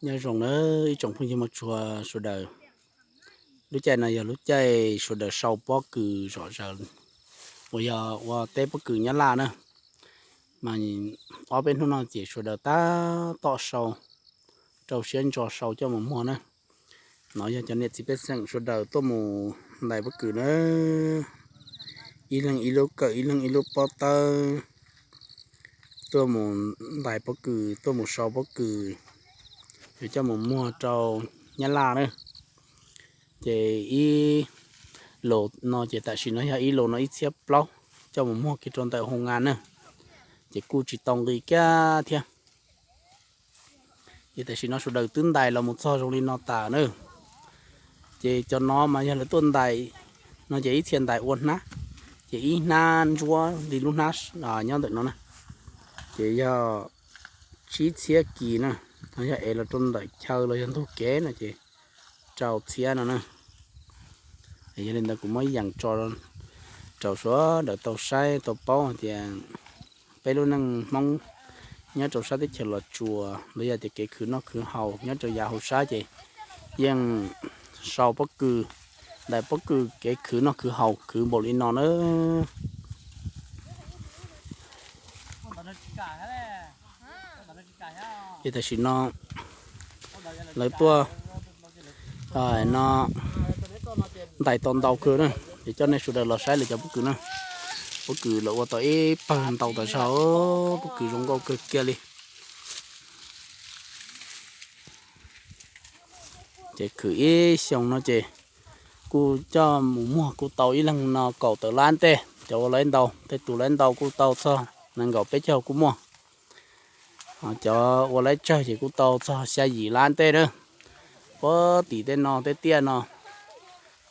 Nyob zoo na ib tsoom phooj ywg mog tshua sawv daws. Lub caij no yog lub caij sawv daws sau pob kws zom zaws uas yog ua teb pob kws Nyab Laj na. Mas ob peb hnub no ces sawv daws tab tom sau, rau siab ntso sau coj mus muag na. No yog cov niam txiv pej xeem sawv daws tuaj mus ntais pob kws na, ib leeg ib lub kawm ib leeg ib lub pob tawb, tuaj mus ntais pob kws tuaj mus sau pob kws yuav coj mus muag rau Nyab Laj na. Ces ib lus no ces tam sim no yog ib lus no ib txhiab plaub, coj mus muag kiag rau ntawm hoo ngas na, ces kuj tsis tau nqi kiag thiab. Ces tam sim no sawv daws twb ntais los mus txog zoo li no tas na. Ces cov no mas yog lawv tuaj ntais no ces ib txhia ntais ua hnab, ces ib hnab ntsuab li lub hnab nyob ntawm no na, ces yog tsib txhiab kis na, yog ev los rau ntawm chaw los yog ntug kev no ces rau txhiab no na. Yog li ntawd kuv muab yees tso rau sawv daws tau saib tau paub tias peb lub neej Hmoob nyob rau sab teb chaws Los Tsuas los yog tias kev khwv noj khwv haus nyob rau yav hauv sab ces yeej sau pob kws, ntais pob kws kev khwv noj khwv haus khwv npaum li no na. Ces tam sim no lawv tuaj no ntais tau ntau kawg na, ces coj nej sawv daws los saib lawv cov pob kws na. Pob kws lawv ua tau ib pawg ntau tas zog, pob kws zoo nkauj kawg kiag li. Ces khwv ib xyoo no ces kuj coj mus muag kuj tau ib leeg no kaum tawm lab ntej, cov ua laib ntau, tej tus laib ntau kuj tau txog nees nkaum peb caug kuj muaj. Cov ua laib tsawg ces kuj tau txog xya yim lab ntej na. Puag tim tej no tej tiaj no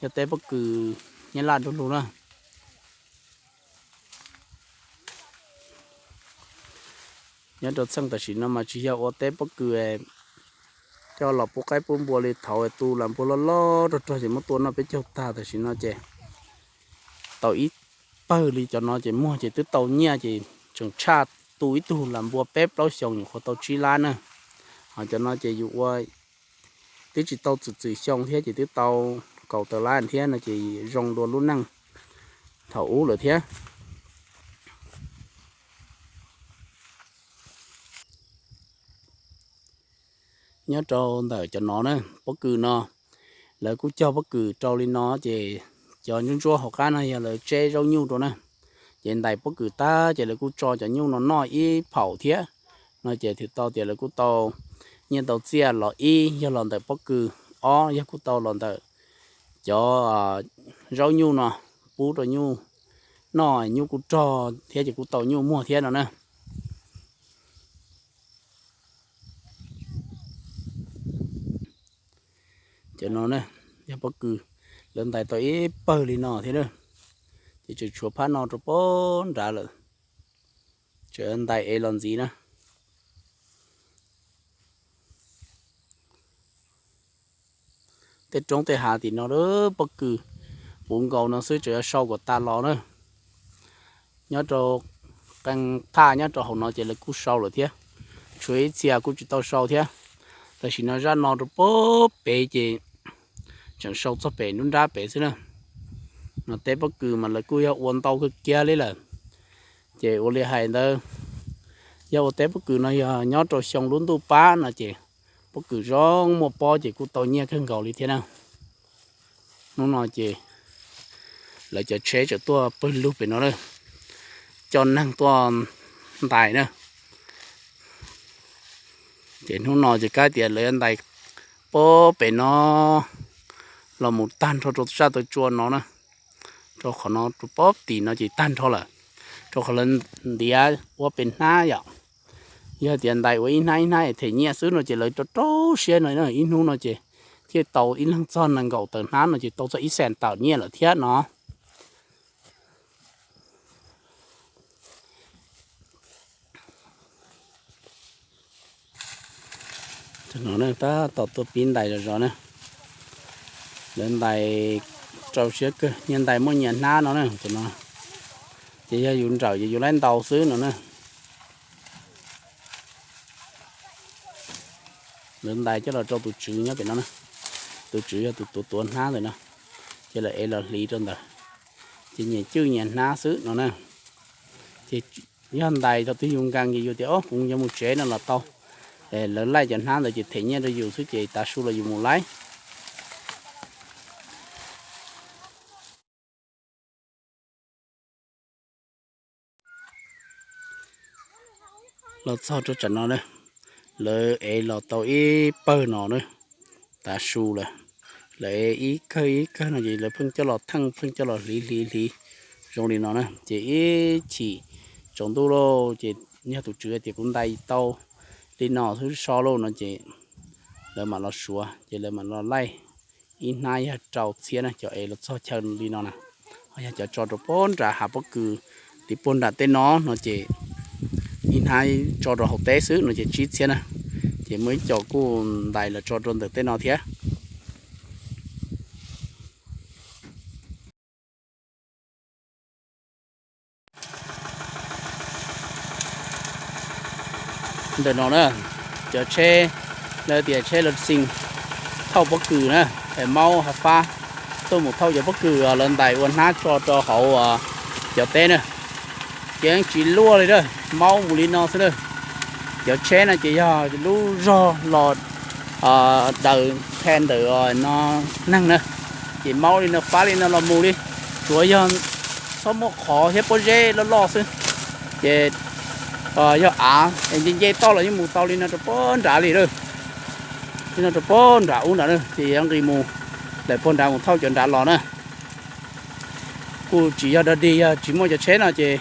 yog teb pob kws Nyab Laj du lug na. Nyob rau txheej tam sim no mas tsis yog ua teb pob kws coj los pub qaib pub npua li thaud, tu las npua loj loj rog rog ces muab tua noj peb caug tag. Tam sim no ces tau ib pawg li cov no ces muag ces twb tau nyiaj ces tseem tshaj tu ib tug las npua peb plaub xyoos nyuam qhuav tau tsib lab na. Ho cov no ces yus ua twb tsis tau txwm txwm xyoo thiab ces twb tau kaum tawm lab thiab no ces zoo dua lub neej thaum ub lawm thiab. Nyob rau ntawm cov no na, pob kws no lawv kuj cog pob kws rau li no ces cov ntsuab ntsuab hauv qab no yog lawv tseb zaub nyuj rau na. Ces ntais pob kws tag ces lawv kuj tso cov nyuj no noj ib phaum thiab no ces twb tau tias lawv kuj tau nyiaj tau txiaj los ib yog los ntawm pob kws, ob yog kuj tau los ntawm cov zaub nyuj no pub rau nyuj noj, nyuj kuj rog thiab ces kuj tau nyuj muag thiab no na. Cov no yog pob kws, lawv ntais tau ib pawg li no thiab na, ces tseem tshuav phab no rau pem nrad lawm, tseem ntais ev los ntxiv na. Tej roob tej hav tim no pob kws puv nkaus no xwb tseem yuav sau kom tas los na. Nyob rau qee thaj nyob rau hauv no ces lawv kuj sau lawm thiab, tshuav ib txhia kuj tsis tau sau thiab. Tam sim no zaj no rau pem ces tseem sau txog pem nruab nrab pem xwb na. No teb pob kws mas lawv kuj yog ua ntau kawg kiag li lawm. Ces ua li hais ntawd, yog ua teb pob kws no yog nyob rau xyoo lub ntuj pab no ces pob kws zoo muaj pob ces kuj tau nyiaj kawg nkaus li thiab na. Hnub no ces lawv cov tsheb tseem tuaj pawg lug pem no na, coj neeg tuaj ntais na. Ces hnub no ces kav tias lawv yuav ntais pob pem no los mus tag nrho rau sab tau tsua no na, rau qhov no rau pob tim no ces tag nrho lawm, rau qhov lawv ntiav ua pem hnab yom. Yog tias ntais ua ib hnab ib hnab them nyiaj xwb no ces lawv rau rau siab no ib hnub no ces thiaj tau ib leeg txog nees nkaum tawm hnab no ces tau txog ib xees tawm nyiaj lawm thiab no. Tab tom tuaj pib ntais zog zog na, lawv ntais rau siab kawg, nyias ntais muaj nyias hnab no na. Ces yog yus nrawm ces yus laib ntau xwb no na. Lawv ntais coj los rau tus tswv nyob pem no na. Tus tswv yog tus tuav tuav hnab ntawm no, ces lawv ev los hliv rau ntawd, ces nyias cwj nyias hnab xwb no na. Ces yog ntais thaum twg yus nkees ces yus tias, o, kuv yuav mus tsev no los tau. Lawv laij cov hnab ntawd ces them nyiaj rau yus xwb ces tav su los yus mus laij. Los txog rau tsam no na, lawv ev los tau ib pawg no na, tav su lawm. Lawv ev ib kawg ib kawg no ces lawv pheej coj los theej pheej coj los hliv hliv hliv zoo li no na, ces ib chim tsaus ntuj lauj ces yog tus tswv tias kuv ntais tau li no xwb so lauj no ces lawv mam los suav ces lawv mam los laij. Ib hnab yog rau txhiab na, cov ev los txog chaw li no na. Ho yog cov tso rau puag nram hav pob kws tim puag nram tej no no ces ib hnab tso rau hauv teb xwb no ces tsib txhiab na. Ces muaj ib co kuj ntais los tso rau ntawm tej no thiab. Ntawm no na, cov tsheb, lawv tias tsheb lawv xi thauj pob kws na, maub hav fab tuaj mus thauj cov pob kws lawv ntais ua hnab tso rau hauv cov teb na. Ces tsis luaj li a, maub mus li no xwb na. Cov tsheb no ces yog lub zog los daws pha ntawm no neeg na, ces maub li no fab li no los mus li. Tsuav yog txhob muaj qhov thiab pob zeb loj loj xwb, ces yog av nce nce toj los yeej mus tau li no rau puag nrad li a. Li no rau puag nrad ub nrad na, ces yuav nqis mus lawm puag nrad mus thauj cov nrad los na. Kuj tsis yog dog dig, yog tsis muaj cov tsheb no ces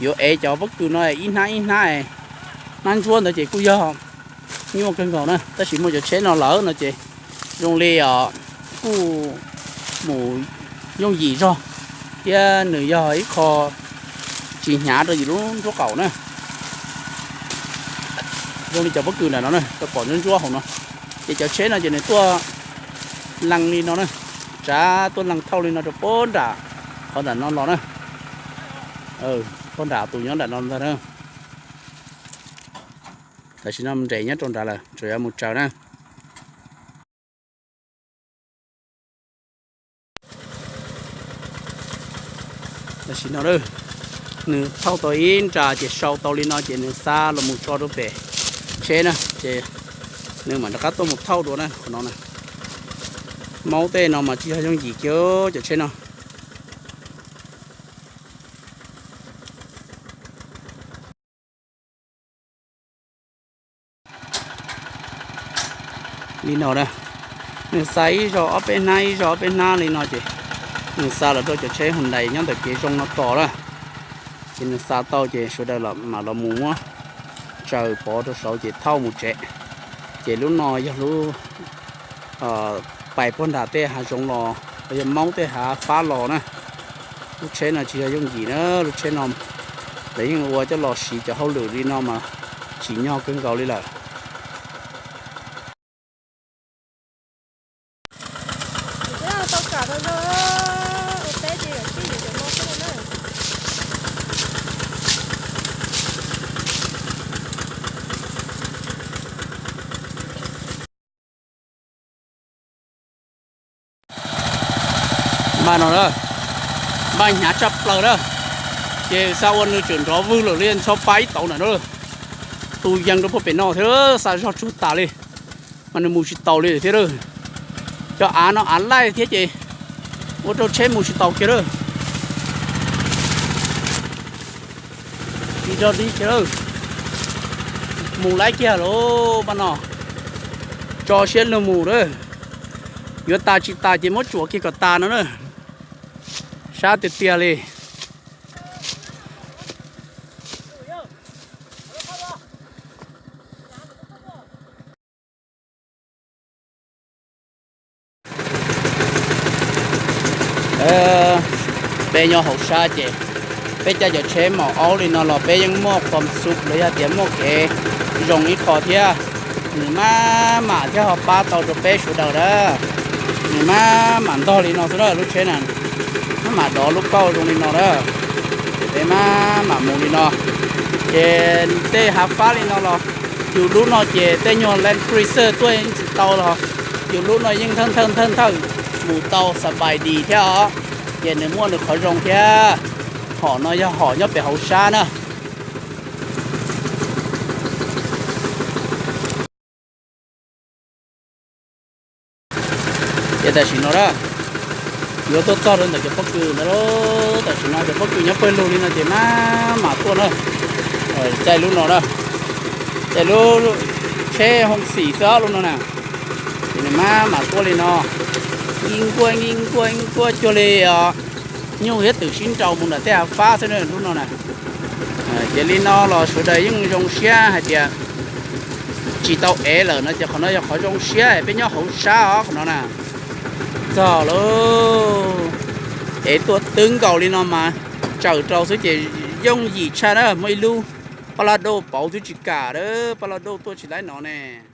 yuav ev cov pob kws no ib hnab ib hnab, hnab ntsuab ntawd ces kuj yog nyuaj kawg nkaus na, tab sis muaj cov tsheb no lawm no ces zoo li kuj mus yooj yim zog, thiab nws yog ib qho tsis hnyav rau yus lub nraub qaum na. Zoo li cov pob kws ntawm no na, koj pom ntsuab ntsuab hauv no, ces cov tsheb no ces nws tuaj lees li no na, tsav tuaj lees thauj li no rau puag nram qhov nram no los na. Puag nram tus nyob nram no ntag na. Tam sim no nres nyob rau nrad lawm, tseem yuav mus tsaws na. Tam sim no nws thauj tau ib nra ces sau tau li no ces nws xa los mus tso rau pem tsheb na, ces nws mam rov qab tuaj mus thauj dua na qhov no na. Maub tej no mas tsis yog yooj yim kiag cov tsheb no. Li no na, nws xa ib zaug ob peb hnab ib zaug ob peb hnab li no ces nws xa los rau cov tsheb Hyundai nyob ntawm kev zoo no tos na. Ces nws xa tau ces sawv daws mam los mus muab tsaws pov rau saud ces thauj mus tsev. Ces lub no yog lub pais puag nram tej hav zoov los, yog maub tej hav fab los na. Lub tsheb no tsis yog yooj yim na, lub tsheb no lawv yeej ua coj los siv cov hauj lwm li no mas tsim nyog kawg nkaus li lawm. Npaj no na, npaj hnyav tshaj plaws na, ces xav ua nws tseem nrov vwg lawm li, ntxhov pab ib tauv ntawm no, tu yees rau puag pem no thiab, xa zog tsuag tas li, mas nws mus tsis taus li thiab. Cov av no av laij thiab ces ua rau tsheb mus tsis taus kiag lawm. Tsis dog dig kiag lawm, mus laib kiag lawm npaj no, tso siab lug mus lawm. Yuav tas tsis tas ces muab tsuam kiag kom tas no na, sab tiag tiag li. Peb nyob hauv sab ces peb caij cov tsheb maum aub li no los peb yeej muaj qhov xub los yog tias muaj kev zoo ib qho thiab. Nws maj mam thiab ho pab tau rau peb sawv daws na. Nws maj mam ntog li no xwb na, lub tsheb na, maj mam dov lub kauj zoo li no na, ces peb maj mam mus li no. Ces tej hav fab li no los Yus lub no ces tej nyuag Land Cruiser tuaj yeej tsis tau los, yus lub no yeej thawj thawj thawj thawj mus tau xa pais dis thiab os. Ces nws muaj nws qhov zoo thiab, hom no yog hom nyob pem hauv sab na. Ces tam sim no na, yuav tuaj txog rau ntawm cov pob kws ntawd lawm. Tam sim no cov pob kws nyob pawg lug li no ces maj mam tuaj na. Caij lub no na, caij lub tsheb hoo xim xwb lub no na. Ces nws maj mam tuaj li no, nki nkuaj nki nkuaj nki nkuaj cuag li nyuj thiab twm sib nraus mus ntawm tej hav fab xwb lub no na. Ces li no los sawv daws yeej zoo siab hais tias tsis tau ev lawm no ces qhov no yog qhov zoo siab peb nyob hauv sab os qhov no na. Txog lauj, ev tuaj twb nkaus li no mas tsawm rau xwb ces yooj yim tshaj na. Muaj ib lub paj laj dauj pauv twb tsis kam a, paj laj dauj tuaj tsis laib no ne.